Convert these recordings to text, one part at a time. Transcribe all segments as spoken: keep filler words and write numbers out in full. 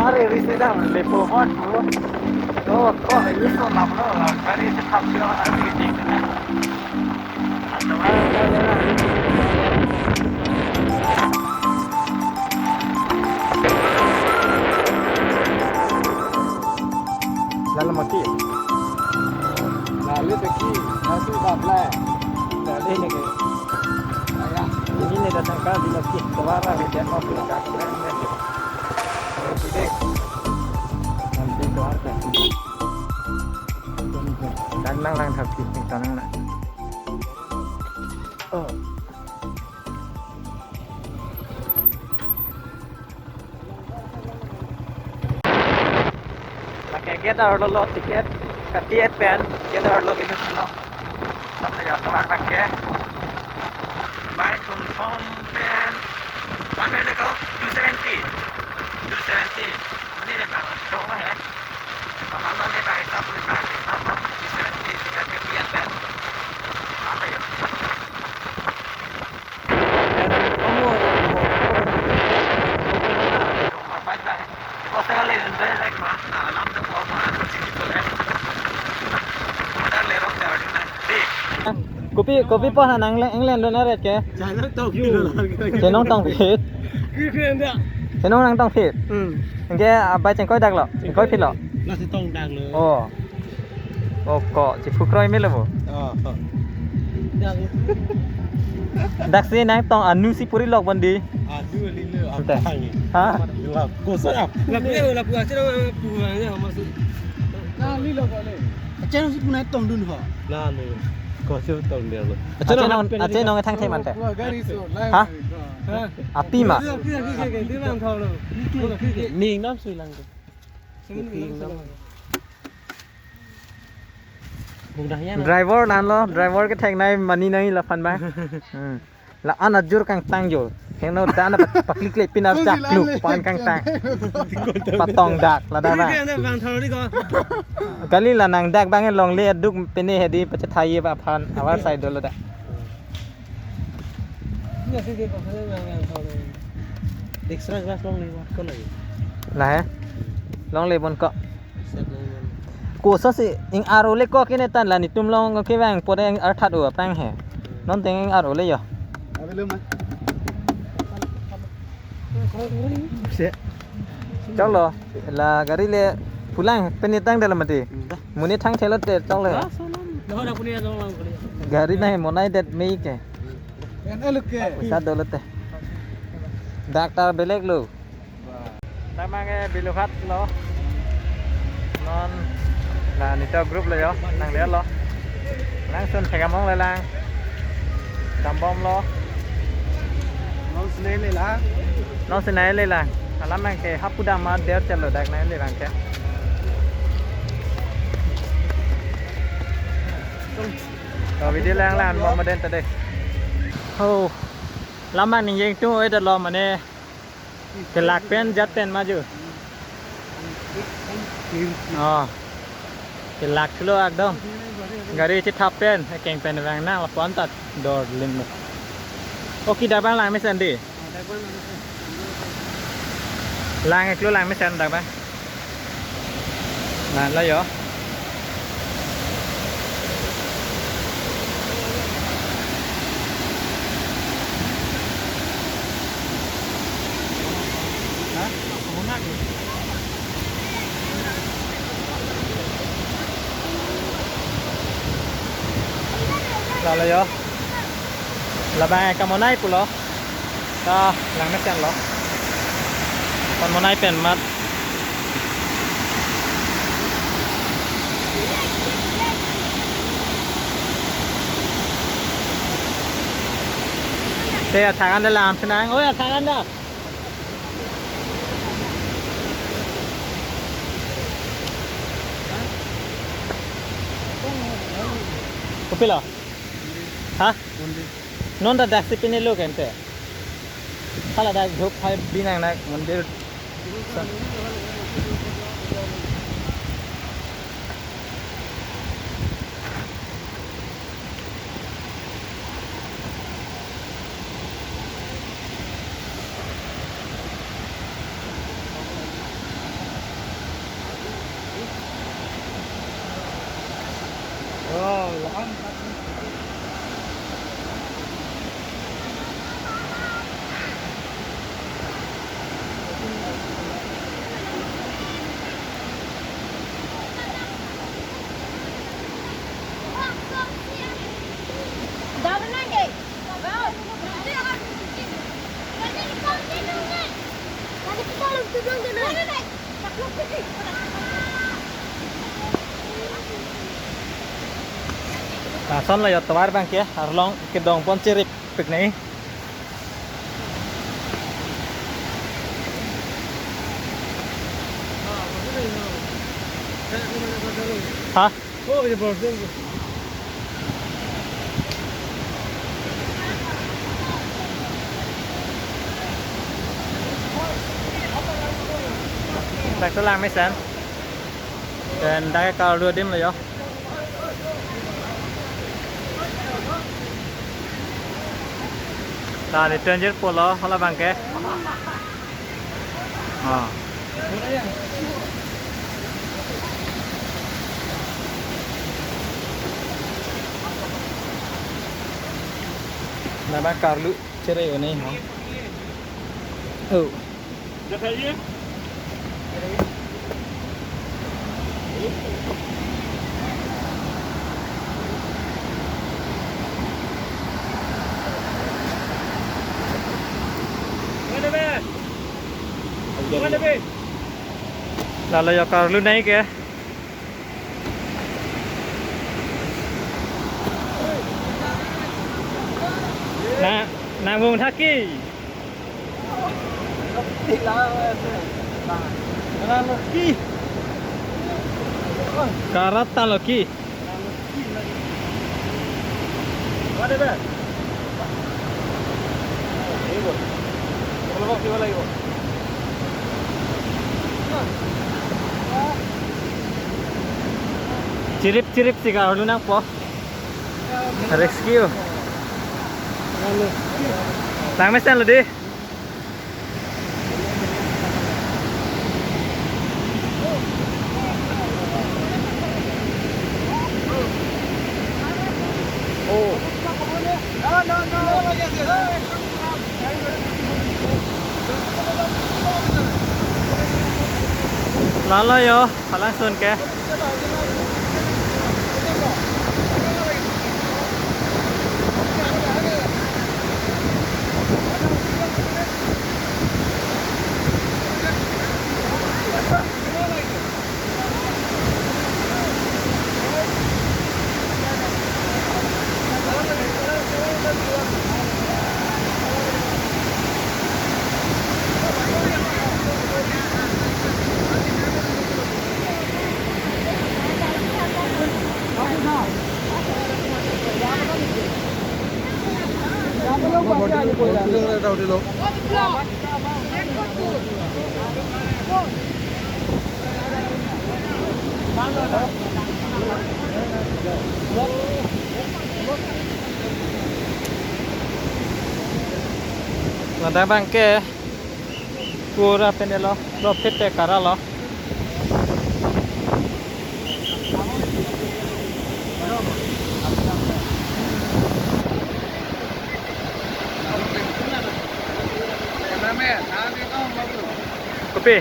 Are ri sedang lepo hot tu. Oh, kok ini so lama lo, gari tetap dia hari ini. Lalu mati. Lalu teki, lalu bablai. Lalu ini ke. Ayah, ini nih datang ke di Loki, keluar lah, dia mau pulang ke. Nanti keluar ke. Dan lang lang tapi, kita lang lang. Oh. Lake gate arlo lo ticket kati-et pen gate arlo binong lo. Sampai ya, tovar lake. Bai tum song pen. One minute ago, two seventy. Two seventy. Ini dia, Pak. Coba ya. Kalau lo dia, Pak, itu boleh, Pak. Itu, Pak. Two seventy, ticket kati-et pen. Sampai ya. Kopi, kopi pon ha nang le, England lo na re ke? China tong. Chenong tong phit. Chenong nang tong phit. Hmm. Engke abai chengkoi dak lo, chengkoi phit lo. Nasi tong dak lo. Oh. Oh, ko, chiphu kroi me lo bo. Oh. Dak. Dak si nang tong anu si puri lok bondi. Anu ali lo. Ante. Apa? Ha? Gelap. Kosong apa? Lapu ya, lapu aja dong, lapu aja, masuk. Nah, ini lo boleh. Aceh nang si punai tong dun ho. Nah, ni. Kosong tong dia lo. Aceh nang, Aceh nang thang thai mante. Wah, gari so, lain. Ha? Gari so. Hah? Api ma. Iya, iya, iya, iya, dia bilang kau lo. Ning nam sui lang tu. Driver nang lo, driver kethek nai mani nai laphan bang. Hmm. La an ajur kangtang jur. Heno dan apa paklik le pin ap chak kluk pan kangtang. Patong dak la dak bang. Kali la nang dak bang longle aduk pene hedi pachethai ba aphan avar side lo dak. Extra glass longle ba ko lagi. Lahai. Longle bon ko. Set longle. Ko so si ing aro le ko kene tan la netum long ke bang pore ing arthat o apang he. Non teng ing aro le yo. Abe lo ma. Se. Chok lo la gari le pulang pene tang dalam mati. Dah. Muni thang thelo te chok le. Dah, salam. Dah, dah, punya tolong, punya. Gari na monai det mei ke. Kan eluk ke. Usa dolo te. Doctor belek lo. Dak bang ke Bilughat lo. Non la nito group lo yo, nang le lo. Langsun thegamong le lang. Dambom lo. Non sinai le lang. Non sinai le lang. Alam bang ke hapu dam ma der chalo dak nai le bang ke. To video lang lang bom den ta de. Ho. Lam bang ning jeng tu oi da lo mane. Kelak pen jat pen maju. Oh. Kelak lo ekdom. Gari chethap pen, ekeng pen vang nang lapu-an ta dor lim lo. Oke, dak bang lang mesen di. Lang eklo lang mesen dak bang. Nah, lo yo. Lalo yo. Labang kamonai pulo. Ta lang mesen lo. Kamonai pen mat. Te athak an da lam senang. Oi, athak an da. Kopilo? Ha? Non ta dak si pine lo kente. Hala dak dhuk phai binang nak mandir. Lason lo yo tovar abangke, arlong kedongpon cheripik nai. Ha? Dak ta lang mesen. Pen dak ke karlu adim lo yo. Ta ni tenjer polo hala abangke. Ah. Naba karlu chere one ha. Oh. Lalo yo karlu nai ke. Na, nangmung thaki. Karat ta lo ki. Chirip chirip si karlu nangpo. Rescue. Lang mesen lo di. Oh. Lalo yo, halangsun ke. Ladak abangke pura pendelo, lo pete karalo. Kopi?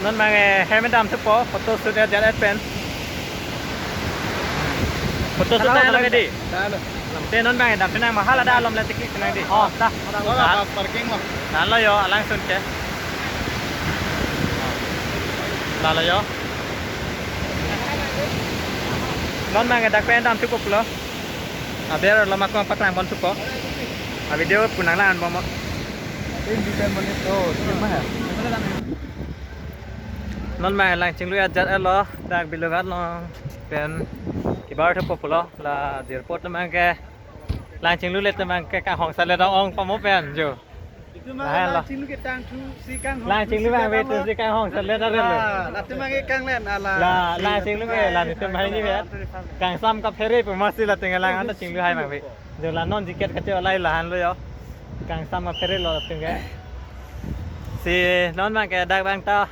Non abang, eh, hem dam thupo, photo shoot ya jalan pen. Photo shoot na lang di. Te non abang, eh, dam tenang mahal ada alom le tikik tenang di. Oh, ta. Parking mo. Lalo yo, alangsun ke. Lalo yo. Non abang ke dak pen damthupo pulo. Aber lo ma ko patrang ponthupo. A video pu nanglang-an bom. Non abang Langchinglu ajat lo, dak Bilughat along pen kebarthupo pulo. La airport abang ke, Langchinglu le abang ke kanghong sale dong ong pamo pen jo. Itum Lahan lo. Langchinglu ke tangthu si kanghong. Langchinglu abang ke tanglo. Tangthu si kanghong sale dong lo. Ah, latum abang ke kanglen ala. La, Langchinglu ke la nitum abang ni vet. Kangsam kaphere pu masi latum ke lang anta Chingluhai abang ke. Jo la non jacket kacholai lahan lo jo. Kangsam kaphere lo latum ke. Si non abang ke dak abang ta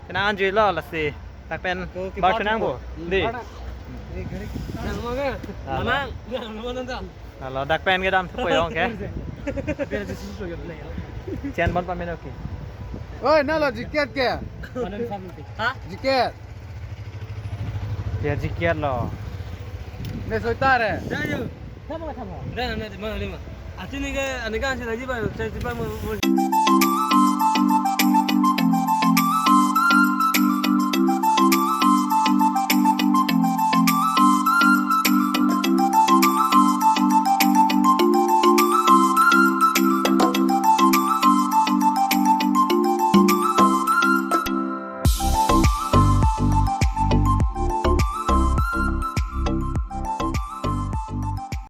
kena anjui lo lasi. Dak pen Ko, ki bar baut chenang ko. Bo. Di. Nang mo ke? Halo. Namang, dia mo nang ta. Halo, dak pen kedamthupo ong ke. Chen bon pameno ke. Oi, nalo jacket ke? Ha? Jacket. Ya jacket lo. Ne soitare. Dah, yuk. Tamo, tamo. Dah, dah, dah, mana, lima. Ati ni ke, ani kan si lagi ba, saya tiba mau, mau.